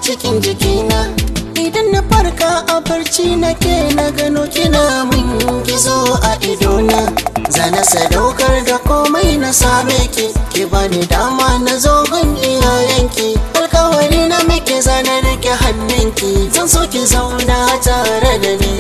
cikin jikina. Idan na farka a barci nake na gano kina mun gizo a idona. Zana sadaukar da komai na same ki, ki bani dama na zo gun iyayenki. Alkawari na muke zana rike hannunki, zan so ki zauna tare da ni.